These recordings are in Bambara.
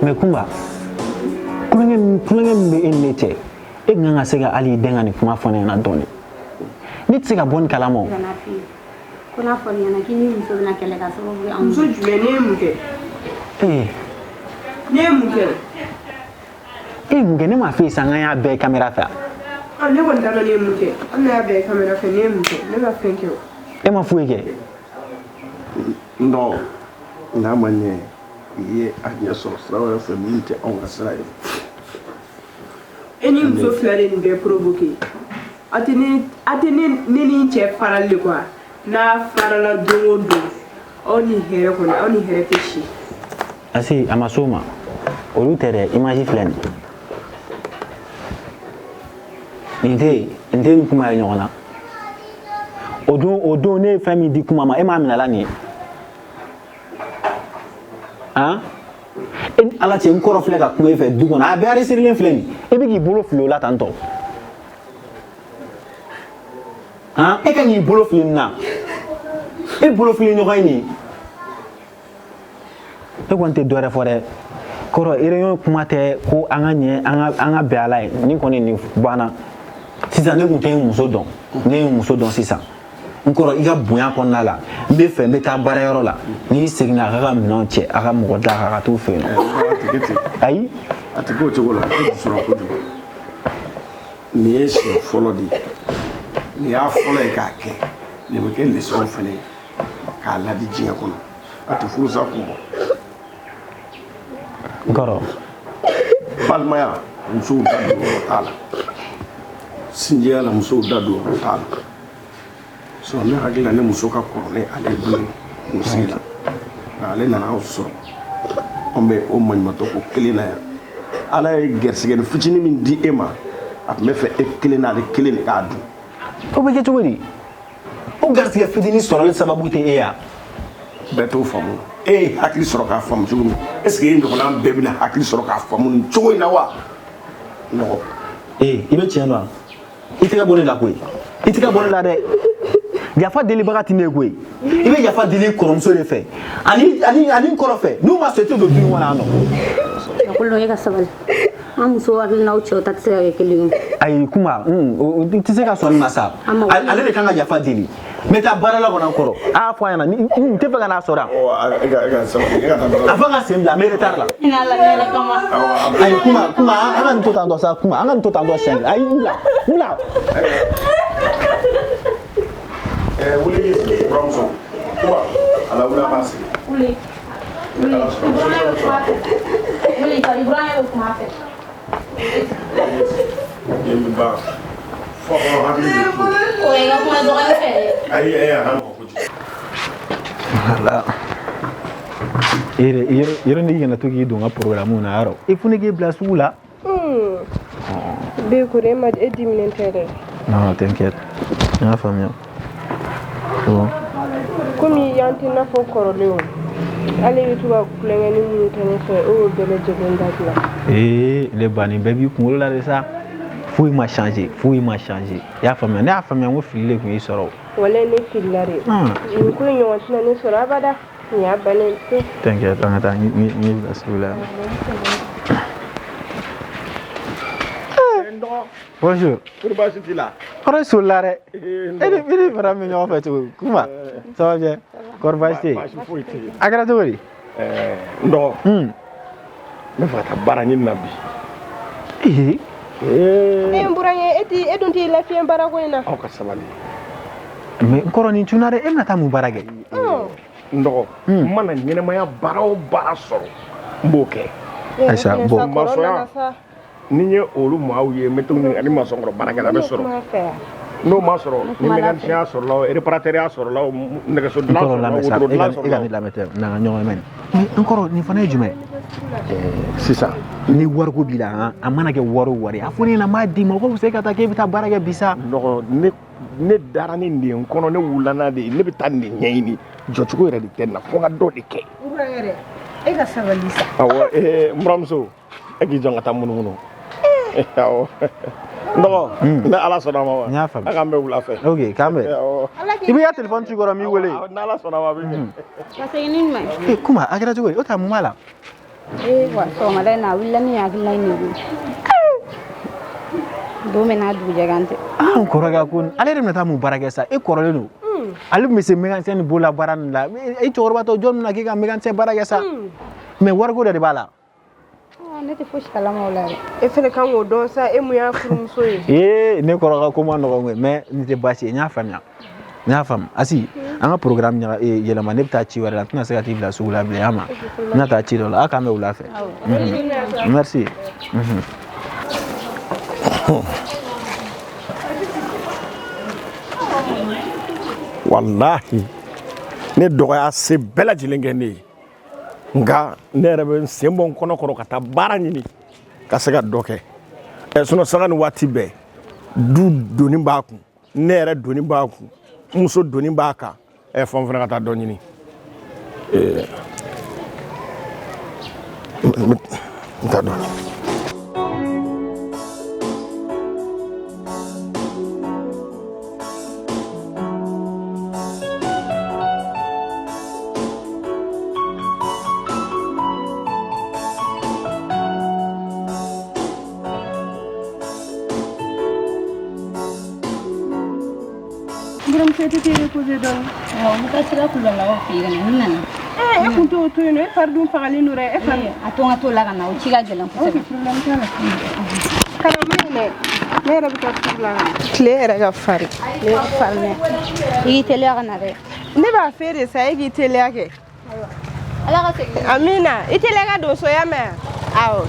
Mais Kunba, kulonkɛ min bɛ e ni ne cɛ, e kan ka se ka hali i den ka nin kuma fɔ ne ɲɛna dɔɔnin. Ne tɛ se ka bɔ nin kalama o. Kana f'i ye ko n'a fɔra i ɲɛna k'i ni muso bɛna kɛlɛ ka sababu kɛ anw Muso jumɛn? Ne ye mun kɛ? Ee. Ne ye mun kɛ? E ye mun kɛ? Ne m'a f'e ye sisan k'an y'a bɛɛ ye caméra fɛ. Ah, ne kɔni t'a dɔn ne ye mun kɛ. Hali n'a y'a bɛɛ ye caméra fɛ, ne ye mun kɛ? Ne ma fɛn kɛ o. E ma foyi kɛ. N dɔgɔ, n'a ma ɲɛ i ye a ɲɛ sɔrɔ sira wɛrɛ fɛ min tɛ anw ka sira ye. E ni muso fila de nin bɛɛ provoqué. A tɛ ne a tɛ ne ne ni n cɛ farali de quoi. N'a farala don o don, aw ni hɛrɛ kɔni, aw ni hɛrɛ tɛ si. Asi, a ma s'o ma. Olu tɛ dɛ, image filɛ nin ye. Nin tɛ yen, nin tɛ nin kuma ye ɲɔgɔn na. O don ne ye fɛn min di kuma ma, e m'a minɛ la nin ye. Han? E ni Ala cɛ, n kɔrɔ filɛ ka kuma e fɛ du kɔnɔ, a bɛɛ enregistré filɛ nin ye. E bɛ k'i bolo fili o la tantɔ. Han? E kan k'i bolo fili nin na. E bolo fili ɲɔgɔn ye nin ye. Ne kɔni tɛ dɔ wɛrɛ fɔ dɛ. Kɔrɔ, réunion kuma tɛ ko an ka ɲɛ, an ka bɛn ala ye. Nin kɔni nin banna. Sisan ne tun tɛ n muso dɔn. Ne ye n muso dɔn sisan. N kɔrɔ, i ka bonya kɔnɔna la, n bɛ fɛ n bɛ taa baarayɔrɔ la. N'i seginna, a ka minɛnw cɛ, a ka mɔgɔ d'a kan, a ka t'u fɛ yen nɔ. A tɛ kɛ ten. Ayi. A tɛ k'o cogo la, e dusura kojugu. Nin ye siɲɛ fɔlɔ de ye. Nin y'a fɔlɔ ye k'a kɛ. Nin bɛ kɛ leçon fana ye k'a ladi diɲɛ kɔnɔ. A tɛ furusa kun bɔ. N kɔrɔ. Balimaya, musow da don yɔrɔ t'a la. Sinjiya la, musow da don yɔrɔ t'a la. Sinon ne hakili la, ne muso ka kɔrɔ ni ale ye du kunsigi la. Nka ale nana aw sɔrɔ. Anw bɛ o maɲumantɔ ko kelen na yan. Ala ye gɛrisigɛni fitinin min di e ma, a tun bɛ fɛ e kelen n'ale kelen de k'a dun. O bɛ kɛ cogo di? O garisigɛ fitinin sɔrɔli sababu tɛ e ya? Bɛɛ t'o faamu. E ye hakili sɔrɔ k'a faamu cogo min, est ce que e ɲɔgɔnna bɛɛ bɛna hakili sɔrɔ k'a faamu nin cogo in na wa? Nɔgɔ. Ee, i bɛ tiɲɛ dɔn wa? I tɛgɛ bɔ ne la koyi. I tɛgɛ bɔ ne la dɛ. Yafa delibaga tɛ ne ye koyi. I bɛ yafa deli kɔrɔmuso de fɛ. Ani n kɔrɔ fɛ. N'u ma sɔn, i tɛ don du in kɔnɔ yan nɔ. Kolon, e ka sabali. An muso hakilinaw cɛw ta tɛ se ka kɛ kelen ye. Ayi kuma, i tɛ se ka sɔn nin ma sa. Ale de kan ka yafa deli. N bɛ taa baara la kɔnɔ kɔrɔ. A y'a fɔ a ɲɛna, n tɛ fɛ ka n'a sɔrɔ yan. E ka sabali, e ka taa baara la. A fɔ ka sen bila, n bɛ retard la. I n'a lamɛn yɛrɛ kama. Ayi kuma, an ka nin to tan tɔ sa, kuma, an ka nin to tan tɔ siɲɛ kelen. Ayi, n bila, n bila. Wuli k'i sigi, buramuso. Kuma, a lawuli, a b'a sigi. Wuli. Wuli. I burankɛ bɛ kuma fɛ. Wuli, ka i burankɛ bɛ kuma fɛ. Den bɛ ban. Fɔ kɔnɔ hakili bɛ to. O ye ka kuma dɔgɔnin fɛ dɛ. Ayi, a ka nɔgɔn kojugu. Voilà. E yɛrɛ, yɔrɔ n'i kana to k'i don n ka programme na yɔrɔ. I fo ne k'e bila sugu la. Bɛɛ ko e ma, e diminen tɛ dɛ. Non, t'inquiète. N y'a faamuya. C'est bon. Komi yan tɛ n'a fɔ kɔrɔlen o. Ale bɛ to ka kulonkɛni minnu kɛ ne fɛ, e y'o bɛɛ lajɛlen dabila. Ee, ne ba, nin bɛɛ b'i kunkolo la de sa. Foyi ma changer, foyi ma changer. I y'a faamuya, ne y'a faamuya ko fili de tun y'i sɔrɔ. Walayi, ne filila de. Nin ko in ɲɔgɔn tɛna ne sɔrɔ abada. Nin y'a bannen ye. T'inquiète, an ka taa, n y'i bila sugu la. Bonjour. Kɔri baasi t'i la? Kɔrɔ solila dɛ. E ni madame bɛ ɲɔgɔn fɛ cogo di? Kuma, ça va bien? Kɔri baasi tɛ yen? Baasi foyi tɛ yen. A kɛra cogo di? N dɔgɔ. N bɛ fɛ ka taa baara ɲini na bi. Ee. E n burankɛ, e dun t'i lafiɲɛ baarako in na. Aw ka sabali. Mais n kɔrɔ, nin cunna dɛ, e bɛna taa mun baara kɛ? N dɔgɔ, n mana ɲɛnɛmaya baara o baara sɔrɔ, n b'o kɛ. Ayisa, bon. Masɔnya, ni n ye olu maaw ye, n bɛ to ɲininka ni masɔnkɔrɔ baarakɛla bɛ sɔrɔ. N'o ma sɔrɔ, ni mécanicien sɔrɔla o, réparateur sɔrɔla o, nɛgɛso dilan sɔrɔla o, wotoro dilan E ka sɔrɔla ne lamɛn tɛ, n'an ka ɲɔgɔn mɛn. Mais n kɔrɔ, nin fana ye jumɛn ye? Sisan. Ni wariko b'i la, a mana kɛ wari o wari, a fɔ ne ɲɛna, n b'a d'i ma, o ka fisa e ka taa k'e bɛ taa baara kɛ bi sa. N dɔgɔ, ne dara ni nin de ye n kɔnɔ, ne wulila n'a de ye, ne bɛ taa nin de ɲɛɲini, jɔcogo yɛrɛ de tɛ n na, fo n ka dɔ de kɛ. N burankɛ dɛ, e ka sabali sa. Awɔ, n buramuso, e k'i jɔ ka taa munumunu. Awɔ. N dɔgɔ, ni Ala sɔnna a ma wa? N y'a faamu. A k'an bɛn wula fɛ. Ok, k'an bɛn. Awɔ. I b'i ka téléphone ci kɔrɔ, n b'i wele. N'Ala sɔnna a ma, a bɛ ɲɛ. Ka segin ni ɲuman ye. Kuma, a kɛra cogo di? O ta mun b'a la? Ee wa sɔgɔmada in na a wulila ni hakilina in de ye. Don bɛ n'a dugujɛ kan tɛ. Ah, n kɔrɔkɛ ko ale yɛrɛ bɛna taa mun baara kɛ sa? E kɔrɔlen don. Ale tun bɛ se mécanicien ni bolola baara nin la. E cɛkɔrɔba tɔ, jɔn bɛna k'i ka mécanicien baara kɛ sa? Mais wariko dɔ de b'a la. Ne tɛ fosi kalama o la dɛ. E fɛnɛ kan k'o dɔn sa, e mun y'a furumuso ye. Ee, ne kɔrɔkɛ ko ma nɔgɔn koyi, mais nin tɛ baasi ye, n y'a faamuya. N y'a faamu. Asi, an ka programme ɲaga yɛlɛma, ne bɛ taa ci wɛrɛ la, n tɛna se ka t'i bila sugu la bilen, y'a ma. N bɛna taa ci dɔ la, a k'an bɛn wula fɛ. Merci. Walahi, ne dɔgɔya se bɛɛ lajɛlen kɛ ne ye, nka ne yɛrɛ bɛ n sen bɔ n kɔnɔ kɔrɔ ka taa baara ɲini ka se ka dɔ kɛ. Ɛ, sinon sanga ni waati bɛɛ, du doni b'a kun, ne yɛrɛ doni b'a kun, n muso doni b'a kan. Ɛ, fɔ n fana ka taa dɔ ɲini. Ɛɛ, n taa dɔ ɲini. Buramuso, e tɛ t'e reposer dɔɔni? Awɔ, n bɛ taa sira kulubalilaw fɛ yen ka na, n nana. Ee, e kun t'o to yen nɔ, e fari dun fagalen don dɛ, e fari. A to n ka t'o la ka na, o ci ka gɛlɛn kosɛbɛ. Ok, problème t'a la. Karama ye dɛ, ne yɛrɛ bɛ taa sugu la ka na. Tile yɛrɛ ka farin. Tile ka farin dɛ. I k'i teliya ka na dɛ. Ne b'a feere sa, e k'i teliya kɛ. Ala ka segin. Amina, i teliya ka don so, ya mɛn? Awɔ.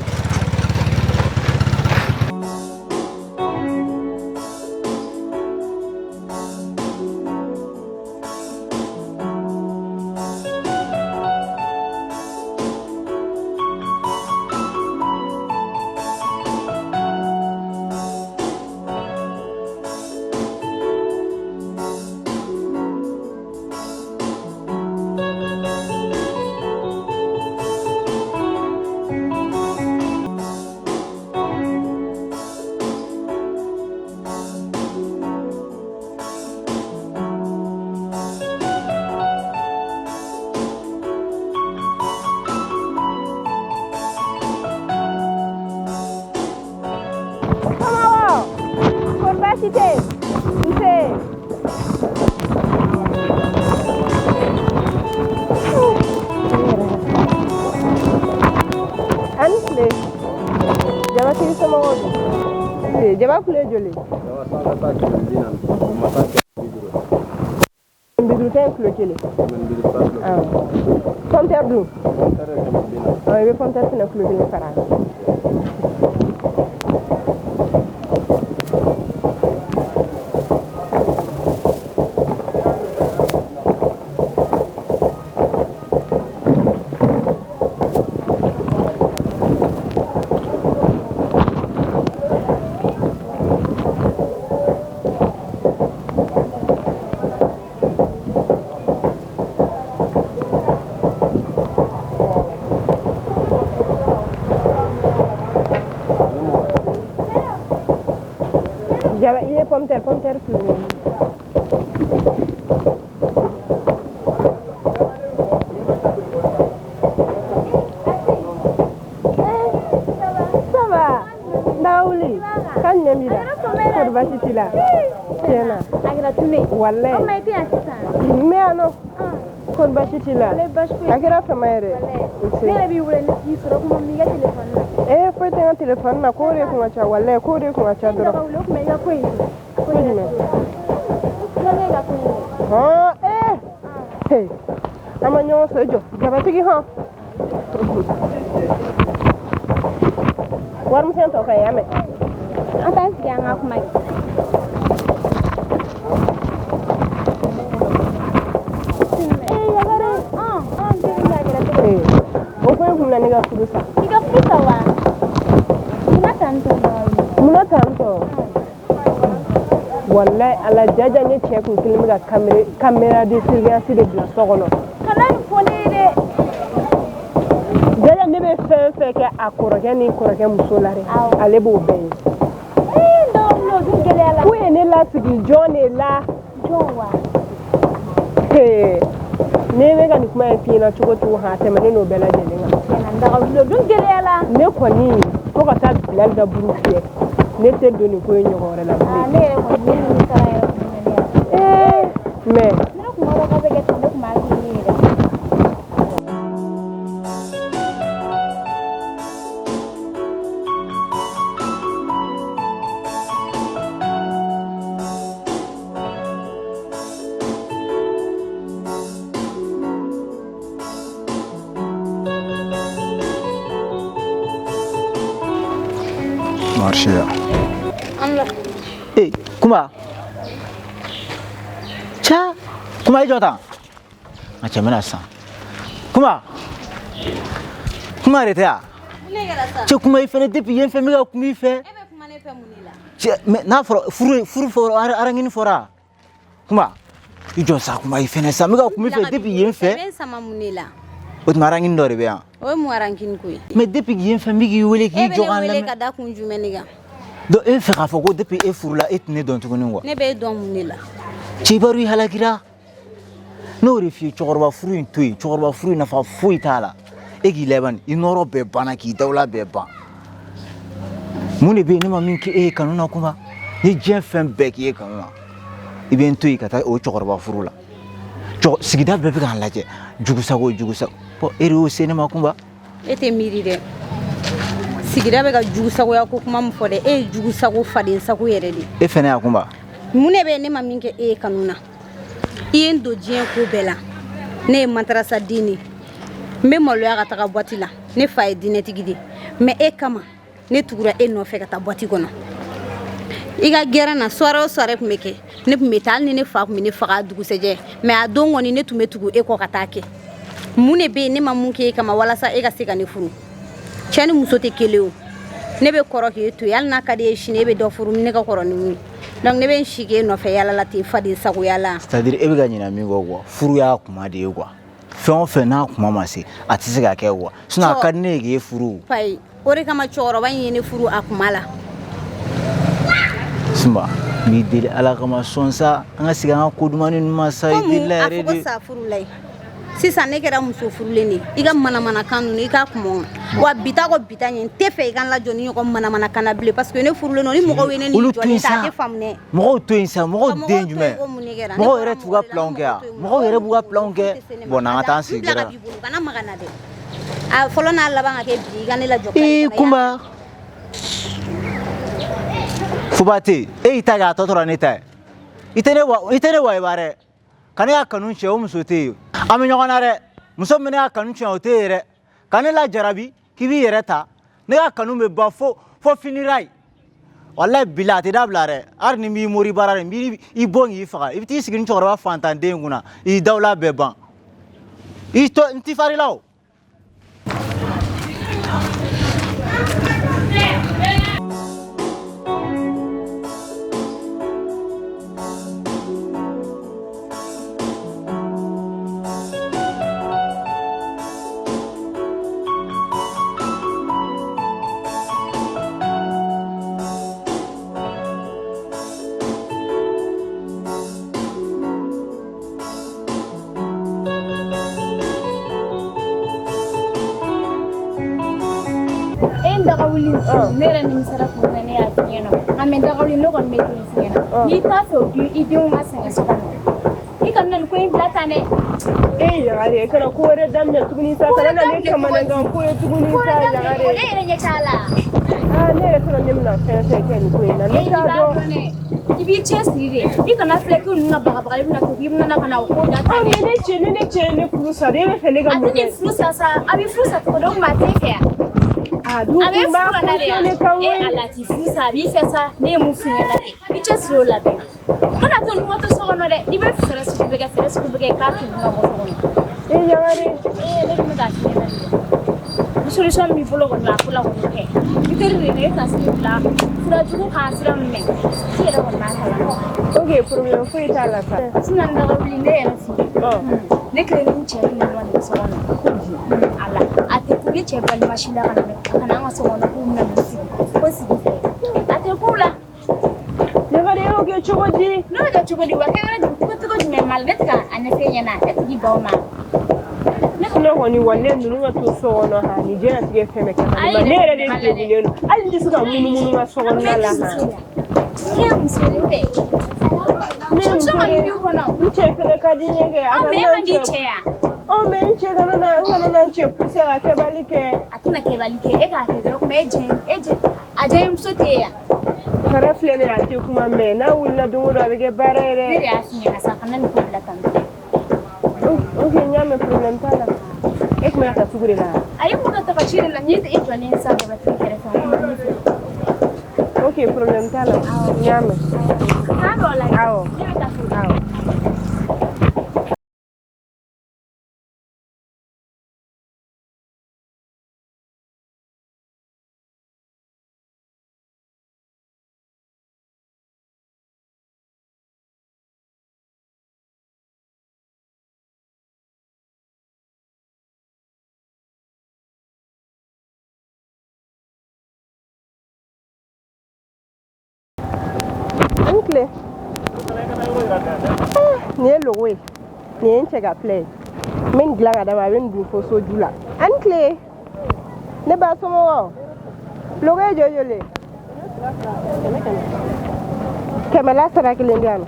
Somɔgɔw, kɔri baasi tɛ yen? Nse. A ni tile. Jabatigi somɔgɔw dun? Nse, jaba kulo ye joli? 500 ta ye kulo kelen. Awɔ. Pɔmpɛri dun? Awɔ, i bɛ pɔmpɛri fana kulo kelen fara a kan. Jaba, i ye pɔmpɛri kulo kelen. Ça va? Ndawuli, kan jumɛn b'i la? Kɔri baasi t'i la? Tiɲɛ na. A kɛra tulu ye. Walayi. O ma i tɛ yan sisan. N bɛ yan nɔ. Kɔri baasi t'i la? Walayi, baasi foyi. A kɛra fama yɛrɛ. Nse. Ne yɛrɛ b'i wele, ne t'i sɔrɔ, kuma min i ka telefɔni na. Ee, foyi tɛ n ka telefɔni na, ko de kun ka ca, walayi, ko de kun ka ca Ne dɔrɔn. dɔgɔ wele, o tuma i ka ko in. Ko jumɛn? Tulonkɛ ka ko in dɛ. Hɔn, ee. He, an ma ɲɔgɔn sɔrɔ, i jɔ. Jabatigi hɔn. Warimisɛn tɔ ka ɲi, y'a mɛn? An t'an sigi an ka kuma kɛ. Ee, Yakare. An teri a kɛra cogo di? Ee, o ko in kun bɛna ne ka furu sa. I ka furu sa wa? Munna tan tɔ Dawuli? Munna tan tɔ? Walayi, ala jaja, ne cɛ kun kelen bɛ ka caméra de surveillance de bila so kɔnɔ. Kana nin fɔ ne ye dɛ. Jaja, ne bɛ fɛn fɛn kɛ a kɔrɔkɛ ni kɔrɔkɛ muso la dɛ, Awɔ. ale b'o bɛɛ ye. Ee, Dawuli, o dun gɛlɛya la. K'u ye ne lasigi jɔn de la? Jɔn wa? Ee, Ne bɛ ka nin kuma in f'i ɲɛna cogo o cogo, a tɛmɛnen n'o bɛɛ lajɛlen kan. Tiɲɛna n dagawuli o dun gɛlɛya la. Ne kɔni, fo ka taa Bilali ka buru fiyɛ, ne tɛ don nin ko in ɲɔgɔn wɛrɛ la bilen. Ne yɛrɛ kɔni, ne nimisara yɛrɛ kun bɛ ne yɛrɛ. Ee, mais Ne kun b'a dɔn k'a bɛ kɛ tan, ne kun b'a k'i ye yɛrɛ. Marché ya. Eh, Kuma. Ca, Kuma i jɔ tan. A cɛ bɛna sisan. Kuma. Kuma yɛrɛ tɛ yan. Cɛ Kuma i fɛnɛ depuis yen fɛn bɛ ka kuma i fɛ. E bɛ kuma ne fɛ mun de la? Cɛ, mais n'a fɔra furu furu fɔra arankini fɔra. Kuma. I jɔ sa Kuma i fɛnɛ sa n bɛ ka kuma i fɛ depuis yen E fɛ. bɛ n sama mun de la? O tuma arankini dɔ de bɛ yan. O ye mun arankini ko ye? Mais depuis yen fɛ n bɛ k'i wele E k'i bɛ jɔ k'an ne wele lamɛn. ka da kun jumɛn de kan? Donc e bɛ fɛ k'a fɔ ko depuis e furula e tɛ ne dɔn tuguni quoi. Ne bɛ e dɔn mun de la? Cɛ i halakira. N'o de f'i ye cɛkɔrɔba furu in to yen, cɛkɔrɔba furu in nafa foyi t'a la. E k'i laban i nɔrɔ bɛɛ banna k'i dawula bɛɛ ban. Mun de bɛ yen ne ma min kɛ e ye kanu na Kuma? N ye diɲɛ fɛn bɛɛ k'i ye kanu na. I bɛ n to yen ka taa o cɛkɔrɔba furu la. Sigida bɛɛ bɛ k'an lajɛ jugusago jugusago. Bon e de y'o se ne ma Kuma. E tɛ miiri dɛ. Sigida bɛ ka jugusagoya ko kuma min fɔ dɛ, e ye jugusago faden sago yɛrɛ de. E fɛnɛ y'a Kuma. Mun de bɛ ne ma min kɛ e ye kanu na? I ye n don diɲɛ ko bɛɛ la. Ne ye matarasa den de ye. N bɛ maloya ka taga boîte la. Ne fa ye diinɛtigi de ye. Mais e kama, ne tugura e nɔfɛ ka taa boîte kɔnɔ. I ka gɛrɛn na, soirée o soirée tun bɛ kɛ, ne tun bɛ taa, hali ni ne fa tun bɛ ne faga a dugusɛjɛ, mais a don kɔni ne tun bɛ tugu e kɔ ka taa kɛ. Mun de bɛ yen ne ma mun kɛ e kama walasa e ka se ka ne furu? Cɛ ni muso tɛ kelen o. Ne bɛ kɔrɔ k'e to yen, hali n'a ka di e ye sini e bɛ dɔ furu ne ka kɔrɔ ni mun ye. Donc ne bɛ n si k'e nɔfɛ yala la ten faden sagoya la. C'est à dire e bɛ ka ɲinɛ min kɔ quoi, furu y'a kuma de ye quoi. Fɛn o fɛn n'a kuma ma se, a tɛ se ka kɛ quoi. Sinon a ka di ne ye k'e furu. Payi, o de kama cɛkɔrɔba in ye ne furu a kuma la. Sunba, n b'i deli Ala kama sɔn sa, an ka segin an ka ko dumanni ninnu ma sa, i Ko mun delila a yɛrɛ fɔ ko de. sa furu la ye. Sisan ne kɛra muso furulen de ye. I ka manamanakan ninnu i k'a kuma o. Wa bi ta kɔ bi ta ɲɛ, n tɛ fɛ i ka n lajɔ ni ɲɔgɔn manamanakan na bilen parce que ne furulen don, ni mɔgɔw ye ne ni Olu to jɔlen yen ta a sa. tɛ faamu dɛ. Mɔgɔw to yen sa, Ka mɔgɔw mɔgɔw den to yen jumɛn? ko mun de kɛra? Ne Mɔgɔw bɔra yɛrɛ t'u ka mɔgɔ de la, planw ni kɛ yan. mɔgɔw to yen, Mɔgɔw yɛrɛ b'u ka planw foyi kɛ. tɛ se ne ma. Bon n'an ka taa an N sigi bila gɛrɛ ka la. b'i bolo, kana maga n na dɛ. A fɔlɔ n'a laban ka kɛ bi i ka ne lajɔ Ee kare kɔnɔ, i y'a Kunba. Fuba tɛ yen, e y'i ta kɛ a tɔ tora ne ta ye. I tɛ ne wa i tɛ ne wayiba dɛ. Ka ne ka kanu tiɲɛ o muso tɛ yen. An bɛ ɲɔgɔn na dɛ. Muso min bɛ ne ka kanu tiɲɛ o tɛ yen dɛ. Ka ne lajarabi k'i b'i yɛrɛ ta. Ne ka kanu bɛ ban fo fo finirayi. Walayi bila a tɛ dabila dɛ. Hali ni n b'i mori baara de, n b'i i bon k'i faga. I bɛ t'i sigi ni cɛkɔrɔba fantanden kunna, i dawula bɛɛ ban. I to n t'i fari la o. E n dagawuli, ne yɛrɛ nimisara kun fɛ ne y'a f'i ɲɛna. Nka mɛ dagawuli, ne kɔni bɛ to f'i ɲɛna. N'i t'a fɛ o i denw ka sɛgɛn so kɔnɔ, i kana na nin ko in bila tan dɛ. E Yagare, e kana ko wɛrɛ daminɛ tuguni sa, kana na ne kamanagan ko ye tuguni Ko sa wɛrɛ daminɛ cogo Yagare. ne yɛrɛ ɲɛ t'a la. Aa, ne yɛrɛ t'a dɔn ne bɛna fɛn fɛn kɛ nin ko in na, ne E i t'a b'a dɔn. dɔn dɛ. I b'i cɛsiri de. I kana filɛ k'i ninnu ka bagabagali bɛna kɛ k'i bɛna na ka na o ko da Ah, tan dɛ. mais ne cɛ, ni ne cɛ ye ne furu sa de, e bɛ fɛ ne ka A mun tɛ nin kɛ? furu sa sa, a bɛ furu sa cogo di, o tuma a t'e fɛ yan. A dun A bɛ kun b'a furu ka na de fɔ yan. ne kan E koyi. ala t'i furu sa, a b'i fɛ sa, ne ye mun f'i ɲɛna dɛ. I cɛsiri o la bɛɛ. Kana to ninnu ka to so kɔnɔ dɛ. N'i bɛ fɛɛrɛ sugu bɛɛ kɛ, fɛɛrɛ sugu bɛɛ kɛ k'a to ninnu ka bɔ so kɔnɔ. E Yagare. Ee ne tun bɛ k'a f'i ɲɛna de. Ni solution b'i bolo kɔni a ko la kɔni kɛ. I teri de ye ne tɛna se k'i bila sira jugu kan sira min mɛ. I yɛrɛ kɔni b'a kalama. Ok, problème foyi t'a la sa. Sisan dagawuli ne yɛrɛ fɛ yen. Ɔ. Ne kelen ni n cɛ ni ɲɔgɔn de bɛ so kɔnɔ. Ala a tɛ ku ne cɛ balima si la ka na ka na an ka so kɔnɔ k'u bɛna n'u sigi ko sigi fɛ. A tɛ k'u la. Yagare, e y'o kɛ cogo di? N'o bɛ kɛ cogo di wa kɛ yɔrɔ jumɛn cogo cogo jumɛn ma la ne tɛ ka a ɲɛf'e ɲɛna e tɛ k'i ban o ma. Sinon kɔni wale ninnu ka to so kɔnɔ han, ni diɲɛlatigɛ fɛn bɛɛ ka kan ne yɛrɛ de degunnen don, hali n tɛ se ka munumunu n ka so kɔnɔna la han. Ne ye muso de ye. Ne ye muso de ye. N cɛ fɛnɛ ka di n ye kɛ. A Mɛ e kana man n di cɛ cɛ ya? Ɔ mɛ n cɛ kana na, n kana na n cɛ pousser ka kɛbali kɛ. A tɛna kɛbali kɛ, e k'a kɛ dɔrɔn, kuma e jɛ e jɛ a jɛmuso tɛ yan. Fara filɛ nin ye, a tɛ kuma mɛ n'a wulila don o don a bɛ kɛ baara ye dɛ. Ne de y'a f'i ɲɛna sa, kana nin ko bila tan tɔ. Ok, n y'a mɛn, problème t'a la. E tun bɛ ka taa sugu de la? A ye mun ka taga ci de la, n ye e jɔlen sa jabatigi kɛrɛfɛ, a kuma ne fɛ. Ok, problème t'a la, n y'a mɛn. K'a dɔ la. Awɔ. Ne bɛ taa furu. Awɔ. N tile. Nin ye logo ye, nin ye n cɛ ka filɛ ye, n bɛ nin dilan ka d'a ma, a bɛ nin dun fo soju la. A ni tile, ne ba somɔgɔw. Logo ye joli joli ye? Kɛmɛ la sara kelen di yan nɔ.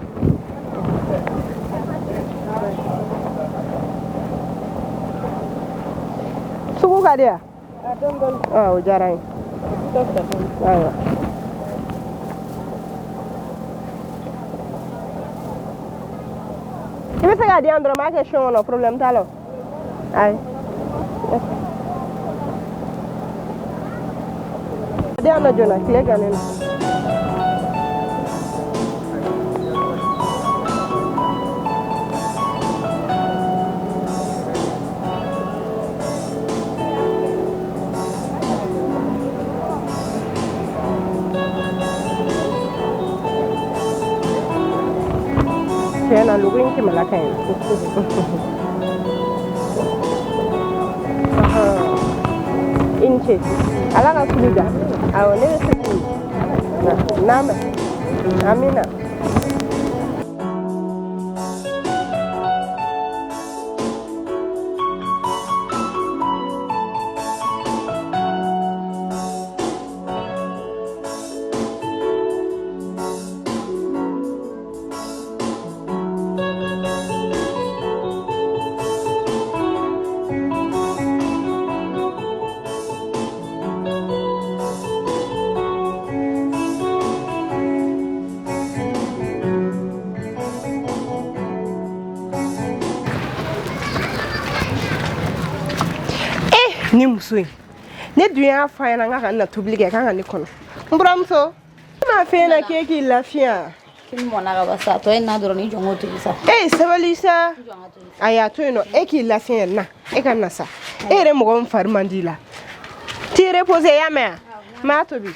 Sugu ka di yan? O diyara n ye. Ayiwa. I bɛ se k'a di yan dɔrɔn, n b'a kɛ son kɔnɔ, problème t'a la o. Ayi. Di yan nɔ joona, tile gannen don. Tiɲɛ na, logo in kɛmɛ la ka ɲi. I ni ce, ala ka sugu ja. Awɔ, ne bɛ se n'a mɛn. Amina. Ni muso in, ne dun y'a fɔ a ɲɛna n k'a ka na tobili kɛ, k'a ka ne kɔnɔ. N buramuso, ne m'a f'e ɲɛna k'e k'i lafiya. Kini mɔna ka ban sa, a tɔ ye na dɔrɔn, i jɔ n k'o tobi sa. E sabali sa. Ayi, a to yen nɔ, e k'i lafiya na, e ka na sa. E yɛrɛ mɔgɔ min fari man di la, t'i reposer, i y'a mɛn wa? N b'a tobi.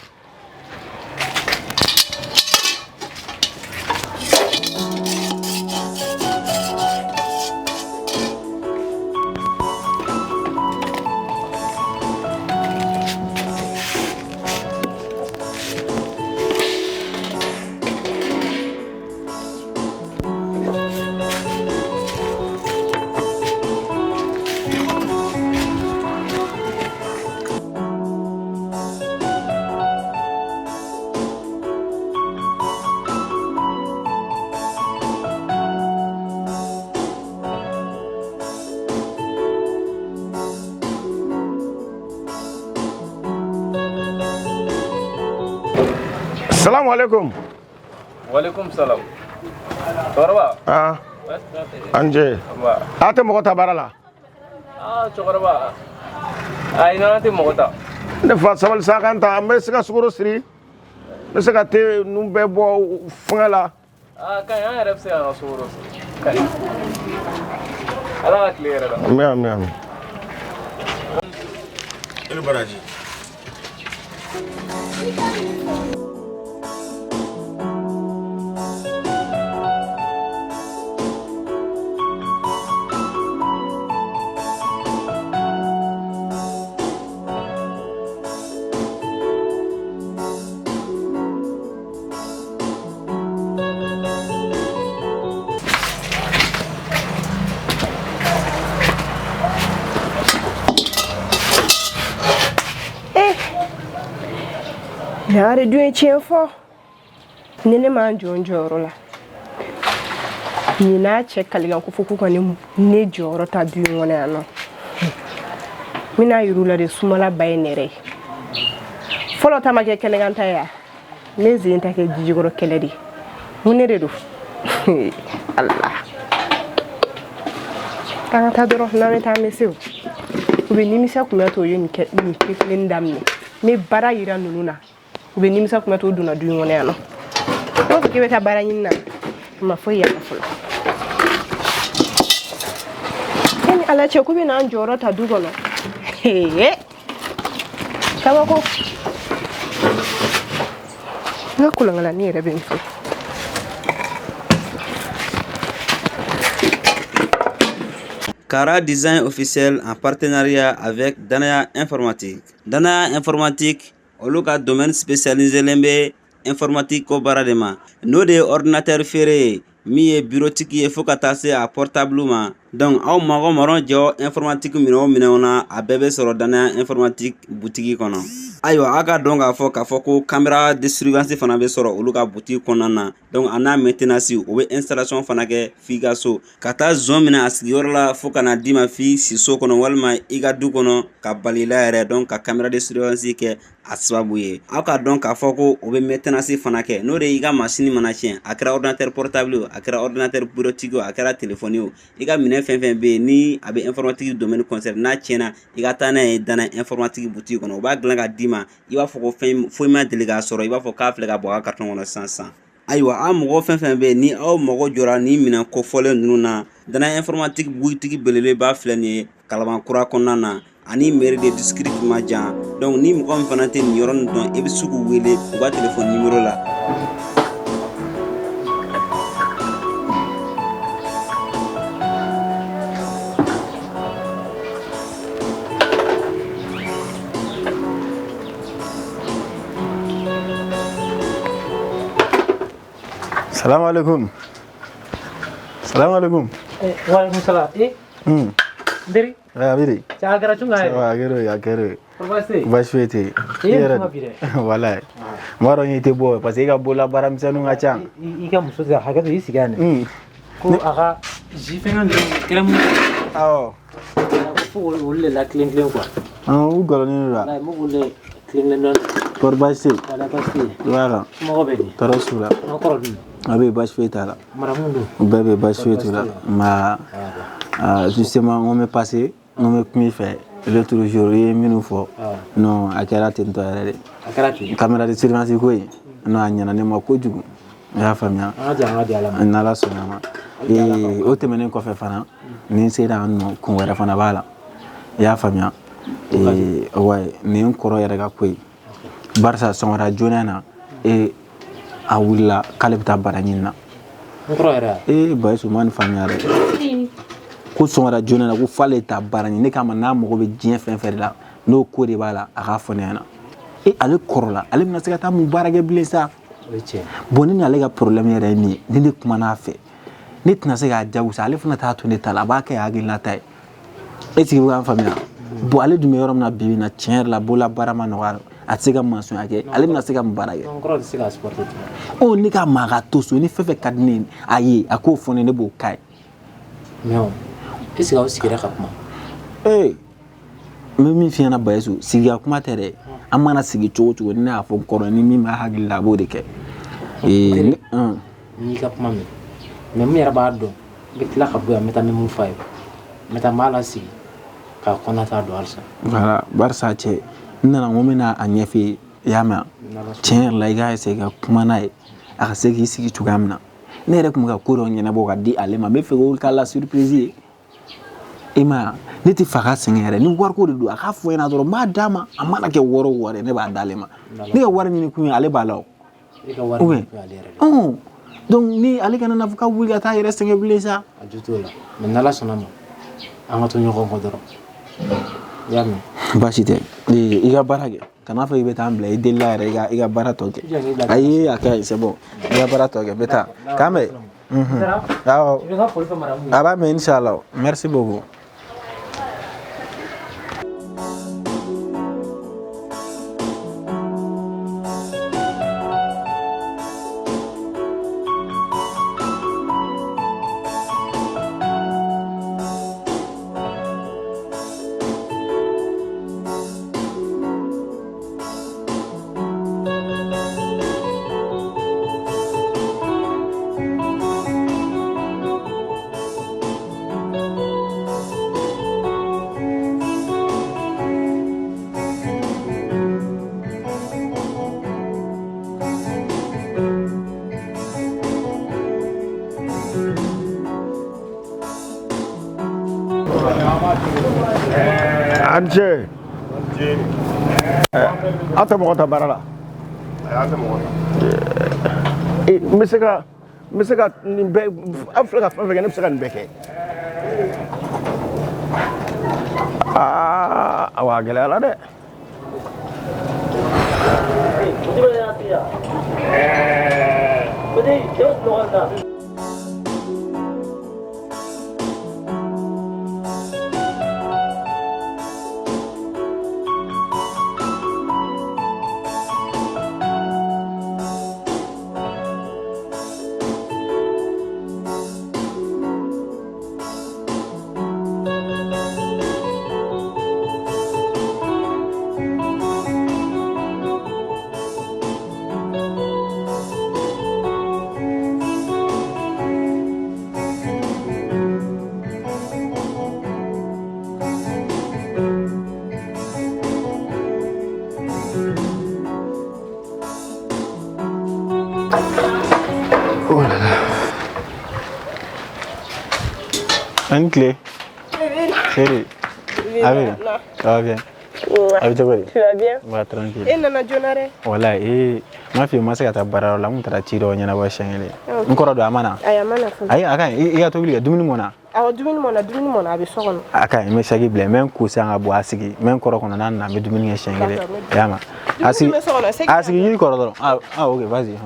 Salamu alaikum. Walaikum salam. Cɛkɔrɔba. Ah, an jɛ. A tɛ mɔgɔ ta baara la? Ah, cɛkɔrɔba. Ayi, n'an tɛ mɔgɔ ta. Ne fa, sabali sa, kan ta, n bɛ se ka sukaro siri. N bɛ se ka te ninnu bɛɛ bɔ fɛngɛ la. Ah, ka ɲi, an yɛrɛ bɛ se k'an ka sukaro siri. Ka ɲi. Ala ka tile yɛrɛ la. Ami, ami, ami. I ni baraji. Ɲagare dun ye tiɲɛ fɔ. Ni ne m'an jɔ n jɔyɔrɔ la, nin n'a cɛ kalikan ko fo k'u ka ne jɔyɔrɔ ta du in kɔnɔ yan nɔ. N bɛna yir'u la de, sumala ba ye nɛrɛ ye. Fɔlɔ ta ma kɛ kɛnɛkan ta ye wa? Ne sen ta kɛ jijikɔrɔ kɛlɛ de ye. Mun ne de don? Ala, an ka taa dɔrɔn, n'an bɛ taa an bɛ se. O u bɛ nimisa kun bɛ to u ye nin kɛ nin kelen daminɛ. N bɛ baara yira ninnu na, u bɛ nimisa kun bɛ to u donna du in kɔnɔ yan nɔ. I b'a fɔ k'i bɛ taa baara ɲini na, a ma foyi y'a la fɔlɔ. E ni Ala cɛ, k'u bɛ n'an jɔyɔrɔ ta du kɔnɔ. Ee, kabako. N ka kolonkalanin yɛrɛ bɛ n fɛ. Cara Design officiel en partenariat avec Danaya Informatique. Danaya Informatique, olu ka domaine spécialisé len bɛ informatique ko baara de ma, n'o de ye ordinateur feere ye, min ye bureautique ye, fo ka taa se a portable ma. Donc aw mago mɔrɔ jɔ informatique minɛ o minɛnw na, a bɛɛ bɛ sɔrɔ Danaya Informatique butigi kɔnɔ. Ayiwa, aw ka dɔn k'a fɔ ko caméra de surveillance fana bɛ sɔrɔ olu ka butigi kɔnɔna na. Donc a n'a maintenance, u bɛ installation fana kɛ f'i ka so, ka taa zon minɛ a sigiyɔrɔ la fo ka na d'i ma f'i si so kɔnɔ walima i ka du kɔnɔ, ka bali la yɛrɛ. Donc ka caméra de surveillance kɛ a sababu ye, aw ka dɔn k'a fɔ ko o bɛ maintenance fana kɛ, n'o de ye i ka machine mana tiɲɛ, a kɛra ordinateur portable o, a kɛra ordinateur bureautique o, a kɛra téléphone o, i ka minɛn fɛn fɛn bɛ yen ni a bɛ informatique domaine concerne, n'a tiɲɛna, i ka taa n'a ye Danaya Informatique boutique kɔnɔ, u b'a dilan ka d'i ma, i b'a fɔ ko fɛn foyi ma deli k'a sɔrɔ, i b'a fɔ k'a filɛ ka bɔ a ka carton kɔnɔ sisan sisan. Ayiwa, aw mɔgɔ fɛn fɛn bɛ yen ni aw mago jɔra ni minɛn kofɔlen ninnu na, Danaya Informatique boutique belebeleba filɛ nin ye Kalabankura kɔnɔna na, ani mairie de district ma jan. Donc ni mɔgɔ min fana tɛ nin yɔrɔ nin dɔn, i bɛ se k'u wele u ka téléphone numéro la. Salam alaikum. Salam alaikum. Waalaikum salam. Eh, n teri. A bɛ di? Cɛ, a kɛra cogo Ça yɛrɛ? va, a kɛra o, a kɛra o. Baasi tɛ yen? Baasi foyi tɛ yen. I ye I yɛrɛ kuma bi dɛ. Walayi. N b'a dɔn i tɛ bɔ parce que i ka bolola baaramisɛnninw ka ca. I ka muso tɛ hakɛ to, i sigi yan dɛ. Ko a ka ji fɛngɛ ninnu, crème. Awɔ. Ko fo olu de la tilen tilen quoi. U gɔlɔnen don wa? Walayi, n b'olu de tilen tilen dɔɔni. Kɔri baasi tɛ yen? Walayi, baasi tɛ yen. I b'a kan? Somɔgɔw bɛ di? Tɔɔrɔ s'u la. An kɔrɔ dun? A bɛ yen, baasi foyi t'a la. Maramu dun? U bɛɛ bɛ yen, baasi foyi t'u la. Nka justement, n ko n bɛ passer, n ko n bɛ kuma i fɛ. L'autre jour, i ye minnu fɔ. Non, a kɛra ten tɔ yɛrɛ de. A kɛra ten. Caméra de surveillance ko in, non, a ɲɛna ne ma kojugu. I y'a faamuya? An ka jɛ, an ka di Ala ma. N'Ala sɔnna ma. O tɛmɛnen kɔfɛ fana, ni n sera yan nɔ, kun wɛrɛ fana b'a la. I y'a faamuya? Ouais, nin ye n kɔrɔ yɛrɛ ka ko ye. Barisa sɔgɔmada joona in na, a wulila k'ale bɛ taa bara ɲini na. N kɔrɔ yɛrɛ? Ee Bayisu, ma nin faamuya dɛ. Ko sɔgɔmada joona na, ko f'ale taa baara ɲini. Ne k'a ma, n'a mago bɛ diɲɛ fɛn fɛn de la, n'o ko de b'a la, a k'a fɔ ne ɲɛna. E, ale kɔrɔla, ale bɛna se ka taa mun baara kɛ bilen sa? O ye tiɲɛ. Bon, ne n'ale ka problème yɛrɛ ye min ye, ni ne kumana a fɛ, ne tɛna se k'a jagosa, ale fana t'a to ne ta la, a b'a kɛ hakilina ta ye. Est ce que i bɛ k'an faamuya? Bon, ale dun bɛ yɔrɔ min na bi bi in na, tiɲɛ yɛrɛ la, bolola baara ma nɔgɔ, a tɛ se ka maçon kɛ, ale bɛna se ka mun baara kɛ? N kɔrɔ tɛ se k'a supporter tugun. Ɔ, ne k'a ma a ka to so, ni fɛn fɛn ka di ne ye, a ye, a k'o fɔ ne, ne b'o k'a ye. Mais o, est ce que aw sigira ka kuma? Ee, n bɛ min f'i ɲɛna Bayisu, sigiya kuma tɛ dɛ. An mana sigi cogo o cogo, ni ne y'a fɔ n kɔrɔ, ni min b'a hakili la, a b'o de kɛ. Ee, ne N y'i ka kuma mɛn, mais min yɛrɛ b'a dɔn, n bɛ tila ka bɔ yan, n bɛ taa n bɛ mun f'a ye, n bɛ taa n b'a lasigi k'a kɔnɔta don halisa. Voilà, barisa cɛ, n nana n ko n bɛna a ɲɛf'i ye, i y'a mɛn? Tiɲɛ yɛrɛ la, i k'a essayer ka kuma n'a ye, a ka se k'i sigi cogoya min na. Ne yɛrɛ tun bɛ ka ko dɔ ɲɛnabɔ ka di ale ma, n bɛ fɛ k'o k'a la surprise ye. I ma ye, ne tɛ fɛ a ka sɛgɛn yɛrɛ. Ni wariko de don, a k'a fɔ n ɲɛna dɔrɔn, n b'a d'a ma. A mana kɛ wari o wari ye, ne b'a d'ale ma. Ne ka wari ɲini kun ye, ale b'a la o. I ka wari Ou bien ɲini kun ye ale yɛrɛ de. Ɔn, donc ni ale kana na fɔ k'a wuli ka taa yɛrɛ sɛgɛn bilen sa. A jo t'o la, mais n'Ala sɔnna ma, an ka to ɲɔgɔn kɔ dɔrɔn, i y'a mɛn? Baasi tɛ. Ee, i ka baara kɛ, kana fɔ i bɛ taa n bila i delila yɛrɛ, i ka baara tɔ kɛ. Ayi, a ka ɲi, c'est bon, i ka baara tɔ kɛ, n bɛ taa, k'an bɛn. Awɔ. I bɛ ka foli fɔ maramu ye. A b'a mɛn, inchallah. Merci beaucoup. A ni ce. Aw tɛ mɔgɔ ta baara la? N bɛ se ka n bɛ se ka nin bɛɛ, aw filɛ ka fɛn fɛn kɛ, ne bɛ se ka nin bɛɛ kɛ. Aa, awa, a gɛlɛyara dɛ. Oh là là. An tile. Chérie. A bɛ, ça va bien? A bɛ cogo di? Tu vas bien? Ouais, tranquille. E nana joona dɛ. Walayi, ee, n m'a f'i ye, n ma se ka taa baarayɔrɔ la, n kun taara ci dɔw ɲɛnabɔ siɲɛ kelen. N kɔrɔ don, a ma na? Ayi, a ma na fɔlɔ. Ayi, a ka ɲi, i ka tobili kɛ, dumuni mɔna? Awɔ, dumuni mɔna, dumuni mɔna, a bɛ so kɔnɔ. A ka ɲi, n bɛ saki bila, n bɛ n ko sisan ka bɔ a sigi, n bɛ n kɔrɔ kɔnɔ, n'a nana n bɛ dumuni kɛ siɲɛ kelen. I y'a mɛn? A sigi, Dumuni bɛ so kɔnɔ, segi a sigi yiri kɔrɔ dɔrɔn. Ah, ah, ok, vas-y.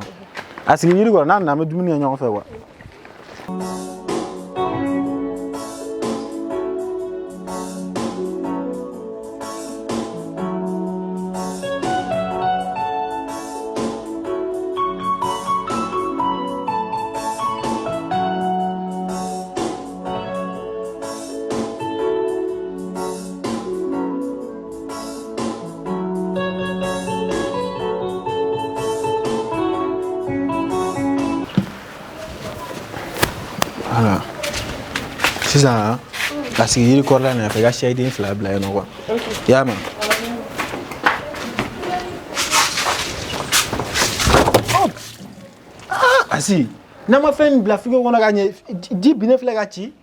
A sigi yiri kɔrɔ, n'a nana an bɛ dumuni kɛ ɲɔgɔn fɛ quoi. Voilà. Sisan, a sigi yiri kɔrɔla in na fɛ, i ka sɛden fila bila yen nɔ quoi. I y'a mɛn? Ah, Asi, n'a ma fɛn bila frigo kɔnɔ ka ɲɛ, ji binnen filɛ ka ci.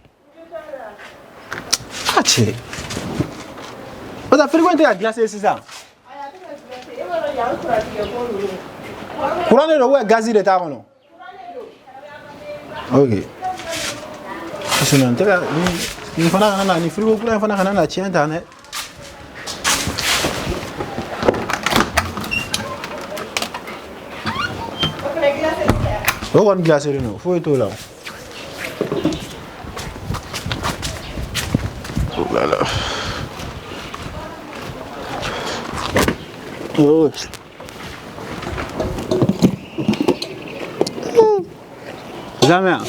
Ah cɛ. O ta frigo in tɛ ka glacer sisan. Courant de don ou bien gazi de t'a kɔnɔ? Ok. Sinon, n tɛ ka nin fana kana na, nin frigo kura in fana kana na tiɲɛ tan dɛ. O kɔni glacé don, foyi t'o la. Oh là là. Oh. Zamia.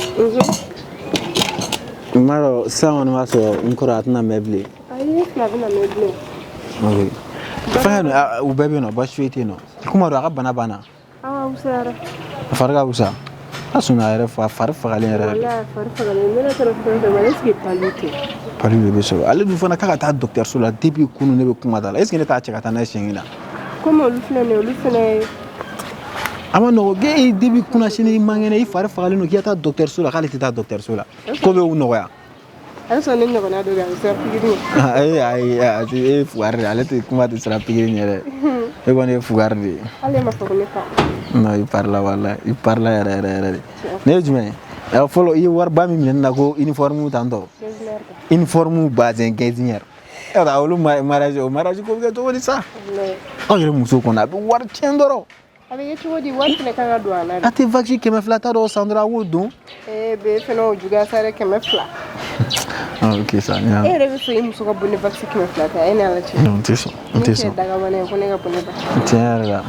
N b'a dɔn sisan kɔni b'a sɔrɔ n kɔrɔ a tɛna mɛn bilen. Ayi, ne fila bɛna mɛn bilen. Ok. Fɛn u bɛɛ bɛ yen nɔ, baasi foyi tɛ yen nɔ. Kuma dɔn a ka bana banna. Awa, wusayara. A fari ka wusa. A sɔnna a yɛrɛ fa, a fari fagalen yɛrɛ de. Walayi, a fari fagalen. Ne yɛrɛ taara fɛn fɛn ma, est ce que palu tɛ? Palu de bɛ sɔrɔ. Ale dun fana k'a ka taa dɔgɔtɔrɔso la depuis kunun, ne bɛ kuma da la. Est ce que ne t'a cɛ ka taa n'a ye siɲɛ kelen na? Komi olu filɛ nin ye, olu fɛnɛ ye. A ma nɔgɔn k'e ye depuis kunasini i man kɛnɛ, i fari fagalen don, k'i ka taa dɔgɔtɔrɔso la, k'ale tɛ taa dɔgɔtɔrɔso la. Ko bɛ u nɔgɔya. A bɛ sɔrɔ ne ɲɔgɔnna dɔ bɛ yen, a bɛ siran pikiri ɲɛ. Ayi ayi, a tɛ, e ye fugari de ye, ale tɛ kuma tɛ siran pikiri ɲɛ dɛ. E kɔni ye fugari de ye. Hali e ma fɔ ko ne fa. Non, i parila, walayi, i parila yɛrɛ yɛrɛ yɛrɛ de. Ne ye jumɛn ye? Fɔlɔ, i ye wariba min minɛ ne na ko uniforme tantɔ. Uniforme bazin gɛnziɲɛri. Yɔrɔ olu mariage, o mariage ko bɛ kɛ cogo di sa? Aw yɛrɛ muso kɔni, a bɛ wari tiɲɛ dɔrɔn. A bɛ kɛ cogo di, wari fɛnɛ kan ka don a la A de. tɛ vaccin 200 ta dɔw san dɔrɔn, a b'o don. Ee, bɛ fɛnɛ o juguya sa dɛ, 200. Ah, ok sa, n y'a E yɛrɛ bɛ sɔn i muso ka bɔ ni vaccin 200 ta, e ni Ala cɛ? Non, n tɛ sɔn, n Ne tɛ cɛ sɔn. dagabana ye ko ne ka bɔ ne vaccin. Tiɲɛ yɛrɛ la.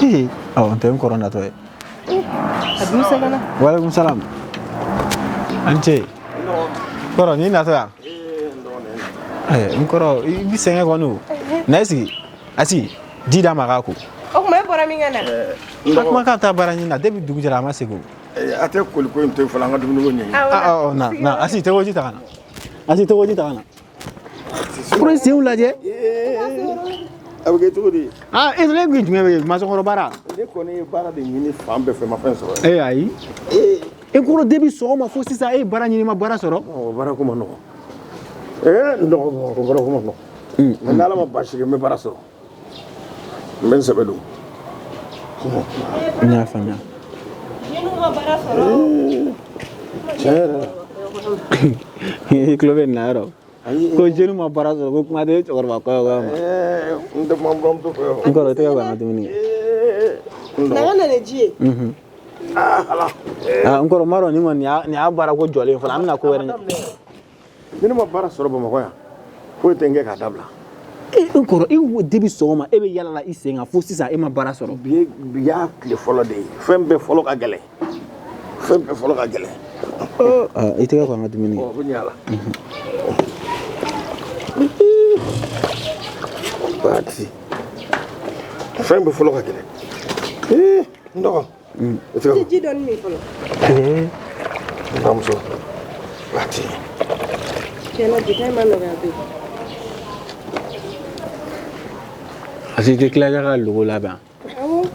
Ee, awɔ, n tɛ n kɔrɔ natɔ ye. A dun sɛgɛnna. Walekum salam. An ce. Kɔrɔ, n'i natɔ yan? N kɔrɔ, i bi sɛgɛn kɔni o. Na i sigi. A sigi. Ji d'a ma k'a ko. O tuma e bɔra min ka na? A kuma k'a bɛ taa baara ɲini na depuis dugu jɛra, a ma segin o. A tɛ koli ko in to yen fɔlɔ, an ka dumuni ko ɲɛɲini. Ah, ah, na, na, a sigi, tɛgɛ ji ta ka na. A sigi, tɛgɛ ji ta ka na. Kɔrɔ, i senw lajɛ. A bɛ kɛ cogo di? Ah, e ne kun jumɛn bɛ yen? Masɔnkɔrɔ baara. Ne kɔni ye baara de ɲini fan bɛɛ fɛ, ma fɛn sɔrɔ. Ee, ayi. E kɔrɔ, depuis sɔgɔma fo sisan, e ye baara ɲini, ma baara sɔrɔ. Ɔ, baara ko ma nɔgɔn. N dɔgɔ o kɔrɔ kuma nɔ. Mais n'Ala ma baasi kɛ, n bɛ baara sɔrɔ. N bɛ n sɛbɛ don. N y'a faamuya. Tiɲɛ yɛrɛ la. I tulo bɛ nin na yɔrɔ ko jeunes ma baara sɔrɔ, ko kuma tɛ cɛkɔrɔba kɔyɔ ma. N tɛ kuma n buramuso fɛ o. N kɔrɔ, i tɛgɛ ko an ka dumuni kɛ. N Na dɔgɔ. ka na ni ji ye. Ah, Ala. Ah, n kɔrɔ, n b'a dɔn nin kɔni nin y'a baara ko jɔlen fɔlɔ, an bɛna ko wɛrɛ ɲɛ. Ni ne ma baara sɔrɔ Bamakɔ yan, foyi tɛ n kɛ k'a dabila. E n kɔrɔ, e wo depuis sɔgɔma e bɛ yala la i sen kan fo sisan, e ma baara sɔrɔ. Bi ye bi y'a tile fɔlɔ de ye. Fɛn bɛɛ fɔlɔ ka gɛlɛn. Fɛn bɛɛ fɔlɔ ka gɛlɛn. Ah, i tɛgɛ ko an ka dumuni kɛ. Ɔ, o bɛ ɲɛ a la. Waati. Fɛn bɛɛ fɔlɔ ka gɛlɛn. Ee, n dɔgɔ. I tɛgɛ I ko. tɛ ji dɔɔni min fɔlɔ. N bamuso. Waati. Tiɲɛ na, bi ta in ma nɔgɔya bi. Parce que i tɛ tila i ka logo labɛn. Awɔ.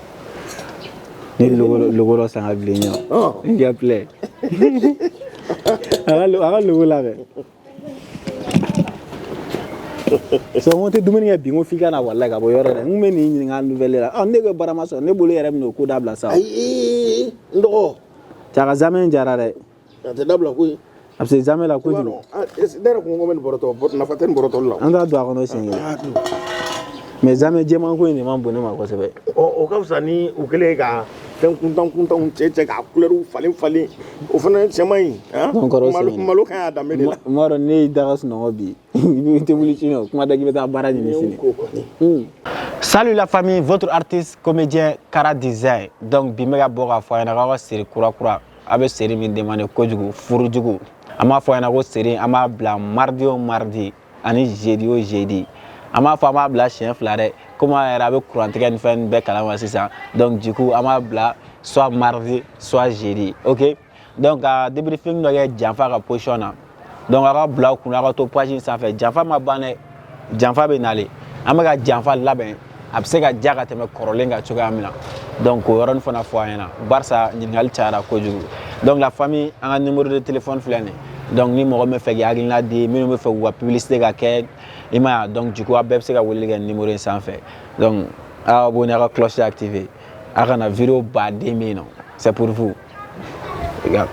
Ni logo dɔ san ka bila i ɲɛ. Ɔ. I ka filɛ. A ka logo labɛn. So n ko tɛ dumuni kɛ bi, n ko f'i ka na walayi ka bɔ yɔrɔ dɛ. N kun bɛ nin ɲininka nouvelle la. Ɔ, ne ko baara ma sɔrɔ, ne bolo yɛrɛ bɛ n'o ko dabila sa. Ayi, n dɔgɔ. Cɛ, a ka zamɛ jara dɛ. A tɛ dabila koyi. A bɛ se zamɛ la I b'a kojugu. dɔn, ah, ne yɛrɛ kun ko n bɛ nin bɔrɔtɔ, nafa tɛ nin bɔrɔtɔli la. An t'a don a kɔnɔ siɲɛ kelen. Ah, dun. Mais zamɛ jɛman ko in de man bon ne ma kosɛbɛ. Ɔ, o ka fisa ni u kɛlen ka fɛn kuntan kuntanw cɛ cɛ k'a kulɛriw falen falen, o fana cɛ man ɲi han. Non, kɔrɔ, o Malo sɛgɛnna. malo ka ɲi a danbe de la. N b'a dɔn ne y'i da ka sunɔgɔ bi, i tɛ wuli sini o kuma tɛ k'i bɛ taa baara ɲini sini. Ko kɔni. Salut la famille, votre artiste comédien Kara Design. Donc bi n bɛ ka bɔ k'a fɔ a ɲɛna k'aw ka série kura kura, a bɛ série min demandé kojugu, furujugu. An b'a fɔ a ɲɛna ko série, an b'a bila mardi o mardi ani jeudi o jeudi. An b'a fɔ an b'a bila siɲɛ fila dɛ, komi an yɛrɛ a bɛ kurantigɛ ni fɛn ninnu bɛɛ kalama sisan. Donc du coup an b'a bila soit mardi soit jeudi. OK? Donc ka débriefing dɔ kɛ janfa ka position na. Donc aw ka bila aw kunna, aw ka to page in sanfɛ. Janfa ma ban dɛ. Janfa bɛ nalen, an bɛ ka janfa labɛn, a bɛ se ka ja ka tɛmɛ kɔrɔlen kan cogoya min na. Donc k'o yɔrɔnin fana fɔ an ɲɛna barisa ɲininkali cayara kojugu. Donc la famille, an ka numéro de téléphone filɛ nin ye. Donc ni mɔgɔ min bɛ fɛ k'i hakilina di, minnu bɛ fɛ k'u ka publicité ka kɛ, i ma ye, donc du coup aw bɛɛ bɛ se ka weleli kɛ numéro in sanfɛ. Donc aw abonné, aw ka cloche activé, a kana vidéo baden bɛ yen nɔ, c'est pour vous. Regarde.